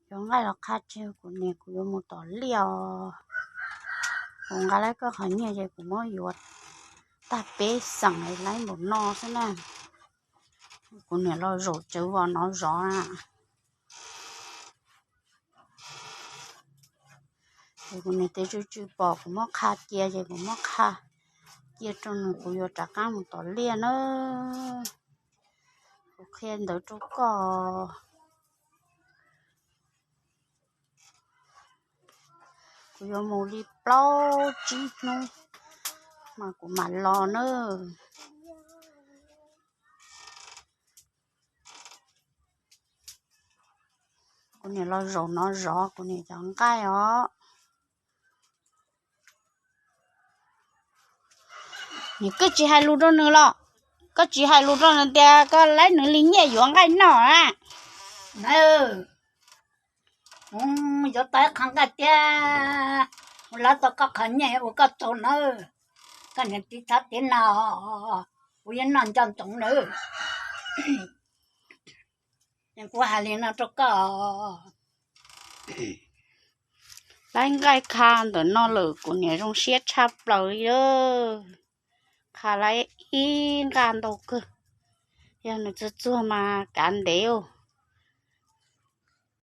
Cov nqaij los qha tseg kuv niam, kuv yuav mus tom liaj os. Kuv nqa lawv koj qhov nyiaj ces kuv muab yuav tag peb xeem laib npaum no xwb na. Kuv niam los zaum tsawv vos nov zov na. Ces kuv niam tes tsw tsw pom kuv muab qha cia ces kuv muab qha cia rau nws, kuv yuav rov qab mus tom liaj na. Kuv qhia ntawv rau koj. Kuv yuav mus li plaub tsib hnub mas kuv mam los na. Kuv niam los zaum nov zov kuv niam cov nqaij os. Nws koj tsis hais lus rau nws los? Koj tsis hais lus rau nws tias koj laib nws li nyiaj yuav nqaij noj na? Na, yuav tau ib qho nqaij tiag, ua lawv tau koj qhov nyiaj ua koj txaus nawb. Koj niam tiv txhav tiv no, kuv yeej noj nco ntsoov nawb. Kuv hais li no rau koj. Laib nqaij qha ntawm no lawm kuv niam zoo siab tshaj plaws li. Qha laib ib nqaj ntau kawg, yog nws txuag txuag mas kav ntev.